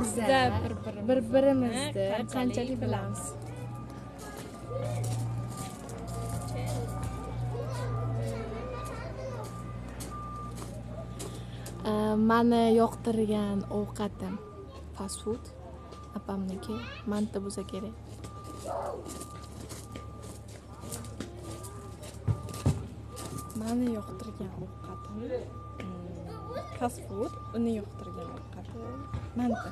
Biza bir-birimizni qanchalik bilamiz? Mani yoqtirgan ovqatim fast food, opamniki manti bo'lsa kerak. Mani yoqtirgan ovqatim fast food, uni yoqtirgan ovqati manti.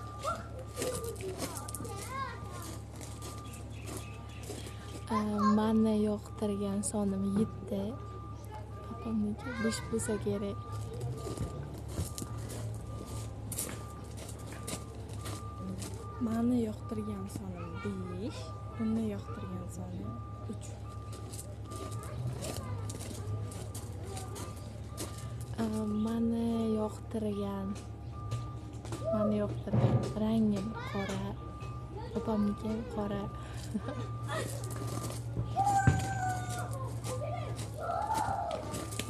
Mani yoqtirgan sonim 7, opamniki 5 bo'lsa kerak. Mani yoqtirgan sonim 5, uni yoqtirgan soni 3. Mani yoqtirgan rangim qora, opamniki ham qora.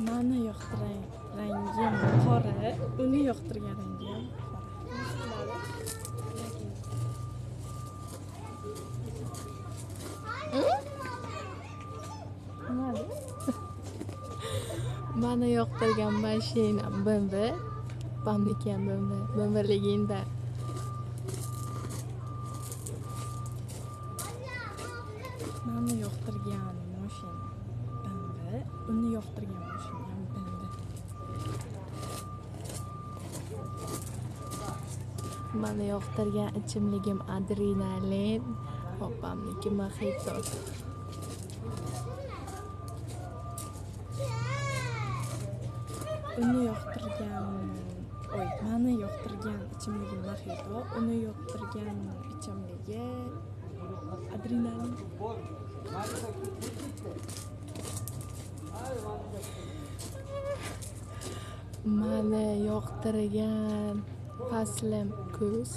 Mani yoqtirgan rangim qora, uni yoqtirgan rangi ham qora. Mani yoqtirgan mashinam BMW, opamniki ham BMW, BMW legenda. Mani yoqtirgan mashina BMW, uni yoqtirgan mashina ham BMW. Mani yoqtirgan ichimligim adrenalin, opamniki mojito. Uni yoqtirgan, oy, mani yoqtirgan ichimligim mojito, uni yoqtirgan ichimligi adrenalin. Mani yoqtirgan faslim kuz,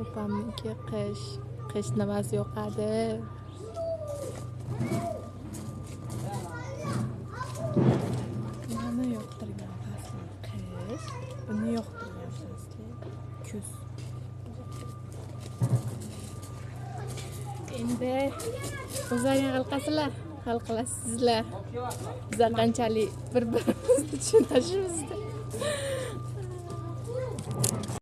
opamniki qish. Qish nimasi yoqadi? Mani yoqtirgan faslim qish, uni yoqtirgan fasli kuz. Endi o'zlaring hal qilasizlar, hal qilasizlar. Biza qanchalik bir-birimizni tushunishimizni.